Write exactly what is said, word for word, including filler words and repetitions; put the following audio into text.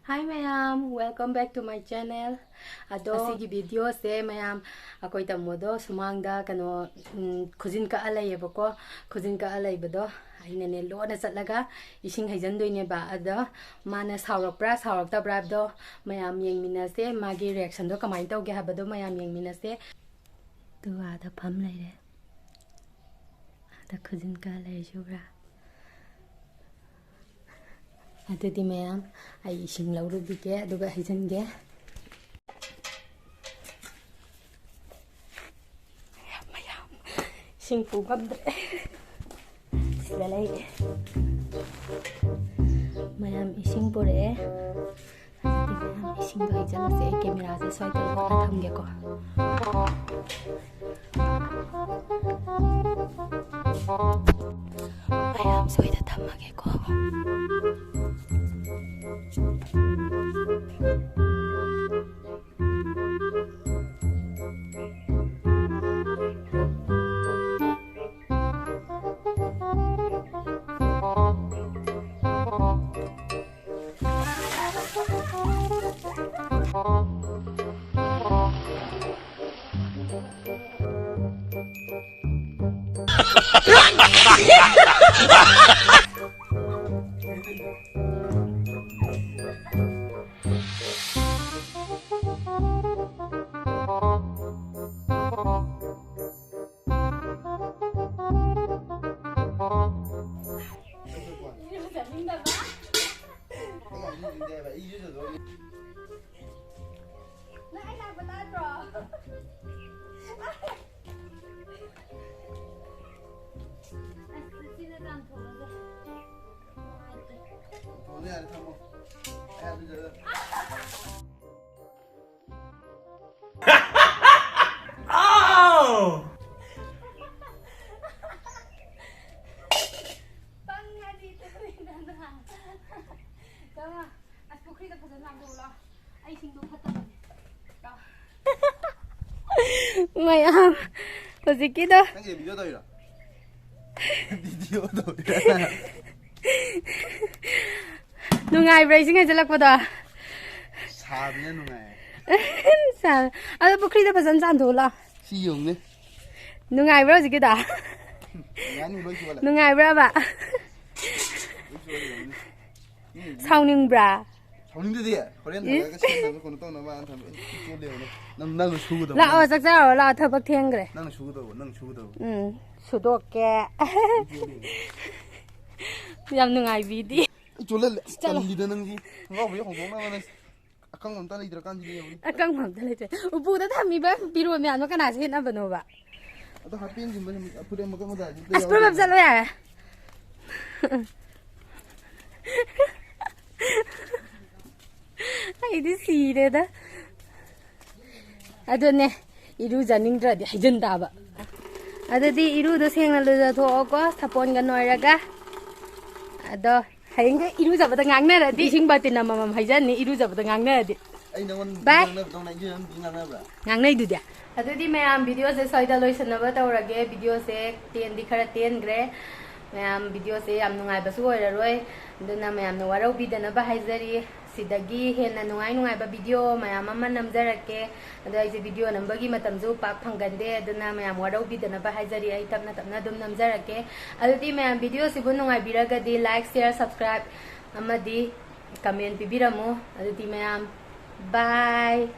Hi ꯃꯌꯥꯝ, welcome back to my channel. ꯑꯗꯣ ꯉꯁꯤꯒꯤ videoꯁꯦ ꯃꯌꯥꯝ, ꯑꯩꯈꯣꯏ ꯇꯥꯃꯣꯗꯣ ꯁꯨꯃꯥꯡꯗ ꯀꯩꯅꯣ, ꯎꯝ, ꯈꯨꯖꯤꯟ ꯀꯛꯑ ꯂꯩꯌꯦꯕꯀꯣ꯫ ꯈꯨꯖꯤꯟ ꯀꯛꯑ ꯂꯩꯕꯗꯣ ꯑꯩꯅꯅꯦ ꯂꯣꯟꯅ ꯆꯠꯂꯒ ꯏꯁꯤꯡ ꯍꯩꯖꯤꯟꯗꯣꯏꯅꯦꯕ꯫ ꯑꯗꯣ ꯃꯥꯅ ꯁꯥꯎꯔꯛꯄ꯭ꯔꯥ ꯁꯥꯎꯔꯛꯇꯕ꯭ꯔꯥ ꯍꯥꯏꯕꯗꯣ ꯃꯌꯥꯝ ꯌꯦꯡꯃꯤꯟꯅꯁꯦ꯫ ꯃꯥꯒꯤ reactionꯗꯣ ꯀꯃꯥꯏꯅ ꯇꯧꯒꯦ ꯍꯥꯏꯕꯗꯣ ꯃꯌꯥꯝ ꯌꯦꯡꯃꯤꯟꯅꯁꯦ꯫ ꯑꯗꯨꯒ ꯑꯥꯗ ꯐꯝ ꯂꯩꯔꯦ꯫ ꯑꯥꯗ ꯈꯨꯖꯤꯟ ꯀꯛꯑ ꯂꯩꯔꯤꯁꯦ ꯎꯕ꯭ꯔꯥ? ꯑꯗꯨꯗꯤ ꯃꯌꯥꯝ, ꯑꯩ ꯏꯁꯤꯡ ꯂꯧꯔꯨꯈꯤꯒꯦ, ꯑꯗꯨꯒ ꯍꯩꯖꯤꯟꯒꯦ꯫ ꯃꯌꯥꯝ, ꯃꯌꯥꯝ, ꯏꯁꯤꯡ ꯄꯨ ꯉꯝꯗ꯭ꯔꯦ꯫ ꯁꯤꯗ ꯂꯩꯔꯦ꯫ ꯃꯌꯥꯝ, ꯏꯁꯤꯡ ꯄꯨꯔꯛꯑꯦ꯫ ꯑꯗꯨꯗꯤ ꯃꯌꯥꯝ, ꯏꯁꯤꯡꯗꯣ ꯍꯩꯖꯤꯜꯂꯁꯦ꯫ ꯑꯩ cameraꯁꯦ ꯁ꯭ꯋꯥꯏꯗ ꯂꯣꯠꯅ ꯊꯝꯒꯦꯀꯣ꯫ ꯃꯌꯥꯝ ꯁꯣꯏꯗ ꯊꯝꯃꯒꯦꯀꯣ꯫ ꯅꯪ ꯑꯩ ꯂꯥꯛꯄ ꯇꯥꯗ꯭ꯔꯣ? ꯑꯁ, ꯁꯤꯅ ꯆꯥꯝꯊꯣꯛꯑꯒꯦ꯫ ꯊꯣꯡꯉꯣ ꯌꯥꯔꯦ, ꯊꯝꯃꯣ꯫ ꯑꯩ ꯑꯗꯨꯗ ꯄꯪꯉꯗꯤ ꯇꯨꯃꯤꯟꯅ ꯆꯪꯉꯣ꯫ ꯑꯁ, ꯄꯨꯈ꯭ꯔꯤꯗ ꯐꯖꯅ ꯂꯥꯛꯊꯣꯛꯎ ꯂꯥꯎ꯫ ꯑꯩ ꯏꯁꯤꯡꯗꯣ ꯐꯠꯇꯕꯅꯦ꯫ ꯂꯥꯎ꯫ ꯃꯌꯥꯝ, ꯍꯧꯖꯤꯛꯀꯤꯗꯣ꯫ ꯅꯪꯒꯤ video ꯇꯧꯔꯤꯔꯣ? Video ꯇꯧꯔꯤꯔꯣ? ꯅꯨꯡꯉꯥꯏꯕ꯭ꯔꯥ ꯏꯁꯤꯡ ꯍꯩꯖꯤꯜꯂꯛꯄꯗꯣ? ꯁꯥꯕꯅ ꯅꯨꯡꯉꯥꯏ꯫ ꯁꯥ-, ꯑꯗꯣ ꯄꯨꯈ꯭ꯔꯤꯗ ꯐꯖꯅ ꯆꯥꯝꯊꯣꯛꯎ ꯂꯥꯎ꯫ ꯁꯤ ꯌꯦꯡꯉꯨꯅꯦ꯫ ꯅꯨꯡꯉꯥꯏꯕ꯭ꯔꯥ ꯍꯧꯖꯤꯛꯀꯤꯗꯣ? ꯌꯥꯅꯤ, ꯂꯣꯏ ꯆꯣꯠꯂꯦ꯫ ꯅꯨꯡꯉꯥꯏꯕ꯭ꯔꯥꯕ? ꯂꯣꯏ ꯆꯣꯠꯂꯦ ꯌꯦꯡꯉꯨꯅꯦ꯫ ꯎꯝ꯫ ꯁꯥꯎꯅꯤꯡꯕ꯭ꯔꯥ? ꯁꯥꯎꯅꯤꯡꯗꯗꯤ ꯍꯣꯔꯦꯟ ꯍꯜꯂꯛꯑꯒ ꯁꯦꯝꯅꯕ ꯀꯩꯅꯣ ꯇꯧꯅꯕ ꯑꯅ ꯊꯝꯃꯦ꯫ ꯆꯣꯠꯂꯦ ꯌꯦꯡꯉꯨꯅꯦ꯫ ꯅꯪ, ꯅꯪꯅ ꯁꯨꯒꯗꯕ꯫ ꯂꯥꯛꯑꯣ, ꯆꯥꯛ ꯆꯥꯔꯨꯔꯣ ꯂꯥꯛꯑꯣ, ꯊꯕꯛ ꯊꯦꯡꯈ꯭ꯔꯦ꯫ ꯅꯪꯅ ꯁꯨꯒꯗꯕ, ꯅꯪ ꯁꯨꯒꯗꯕ꯫ ꯎꯝ, ꯁꯨꯗꯣꯛꯀꯦ꯫ ꯌꯥꯝ ꯅꯨꯡꯉꯥꯏꯕꯤꯗꯤ꯫ ꯑꯩ ꯆꯣꯠꯍꯜꯂꯦ꯫ ꯑꯁ, ꯆꯠꯂꯣ꯫ ꯇꯜꯂꯤꯗ ꯅꯪꯗꯤ꯫ ꯈꯣꯡꯒ꯭ꯔꯥꯎꯕ ꯍꯣꯡꯗꯣꯛꯅꯕ ꯅꯪ ꯑꯀꯪꯕ ꯑꯝꯇ ꯂꯩꯇ꯭ꯔꯀꯥꯟꯁꯤꯗ ꯌꯦꯡꯉꯨꯅꯦ꯫ ꯑꯀꯪꯕ ꯑꯝꯇ ꯂꯩꯇ꯭ꯔꯦ꯫ ꯎꯄꯨꯗ ꯊꯝꯃꯤꯕ ꯐꯤꯔꯣꯜ ꯃꯌꯥꯝꯗꯣ ꯀꯅꯥ ꯁꯦꯠꯅꯕꯅꯣꯕ? ꯑꯗꯣ ꯍꯥꯄꯦꯟꯒꯨꯝꯕ ꯁꯨꯝ ꯐꯨꯔꯤꯠ ꯑꯃꯈꯛ ꯑꯃꯗ ꯑꯗꯨꯝ ꯑꯁ, ꯄꯨꯂꯞ ꯆꯠꯂꯣ ꯌꯥꯔꯦ꯫ ꯑꯩꯗꯤ ꯁꯤꯔꯦꯗ꯫ ꯑꯗꯨꯅꯦ, ꯏꯔꯨꯖꯅꯤꯡꯗ꯭ꯔꯗꯤ ꯍꯩꯖꯤꯟ ꯇꯥꯕ꯫ ꯑꯗꯨꯗꯤ ꯏꯔꯨꯗꯣ ꯁꯦꯡꯅ ꯂꯨꯖꯊꯣꯛꯑꯣꯀꯣ, ꯁꯥꯄꯣꯟꯒ ꯅꯣꯏꯔꯒ꯫ ꯑꯗꯣ ꯍꯌꯦꯡꯗꯤ ꯏꯔꯨꯖꯕꯗ ꯉꯥꯡꯅꯔꯗꯤ ꯏꯁꯤꯡ ꯕꯥꯇꯤꯟ ꯑꯃꯃꯝ ꯍꯩꯖꯟꯅꯤ, ꯏꯔꯨꯖꯕꯗ ꯉꯥꯡꯅꯔꯗꯤ꯫ ꯑꯩ ꯅꯉꯣꯟꯗ ꯕꯥꯏ꯫ ꯉꯥꯡꯅꯕꯗꯧꯅ ꯑꯩꯒꯤ ꯃꯔꯝꯗꯤ ꯉꯥꯡꯅꯕ꯭ꯔꯥ? ꯉꯥꯡꯅꯩꯗꯨꯗꯤ꯫ ꯑꯗꯨꯗꯤ ꯃꯌꯥꯝ, ꯚꯤꯗꯤꯑꯣꯁꯦ ꯁ꯭ꯋꯥꯏꯗ ꯂꯣꯏꯁꯟꯅꯕ ꯇꯧꯔꯒꯦ꯫ ꯚꯤꯗꯤꯑꯣꯁꯦ ꯇꯦꯟꯗꯤ ꯈꯔ ꯇꯦꯟꯈ꯭ꯔꯦ꯫ ꯃꯌꯥꯝ, ꯚꯤꯗꯤꯑꯣꯁꯦ ꯌꯥꯝ ꯅꯨꯡꯉꯥꯏꯕꯁꯨ ꯑꯣꯏꯔꯔꯣꯏ꯫ ꯑꯗꯨꯅ ꯃꯌꯥꯝꯅ ꯋꯥꯔꯧꯕꯤꯗꯅꯕ ꯍꯥꯏꯖꯔꯤ꯫ ꯁꯤꯗꯒꯤ ꯍꯦꯟꯅ ꯅꯨꯡꯉꯥꯏ ꯅꯨꯡꯉꯥꯏꯕ ꯚꯤꯗꯤꯑꯣ ꯃꯌꯥꯝ ꯑꯃ ꯅꯝꯖꯔꯛꯀꯦ꯫ ꯑꯗꯣ ꯑꯩꯁꯦ ꯚꯤꯗꯤꯑꯣ ꯅꯝꯕꯒꯤ ꯃꯇꯝꯁꯨ ꯄꯥꯛ ꯐꯪꯒꯟꯗꯦ꯫ ꯑꯗꯨꯅ ꯃꯌꯥꯝ ꯋꯥꯔꯧꯕꯤꯗꯅꯕ ꯍꯥꯏꯖꯔꯤ꯫ ꯑꯩ ꯇꯞꯅ ꯇꯞꯅ ꯑꯗꯨꯝ ꯅꯝꯖꯔꯛꯀꯦ꯫ ꯑꯗꯨꯗꯤ ꯃꯌꯥꯝ, ꯚꯤꯗꯤꯑꯣꯁꯤꯕꯨ ꯅꯨꯡꯉꯥꯏꯕꯤꯔꯒꯗꯤ like, share, subscribe ꯑꯃꯗꯤ comment ꯄꯤꯕꯤꯔꯝꯃꯨ꯫ ꯑꯗꯨꯗꯤ ꯃꯌꯥꯝ, bye꯫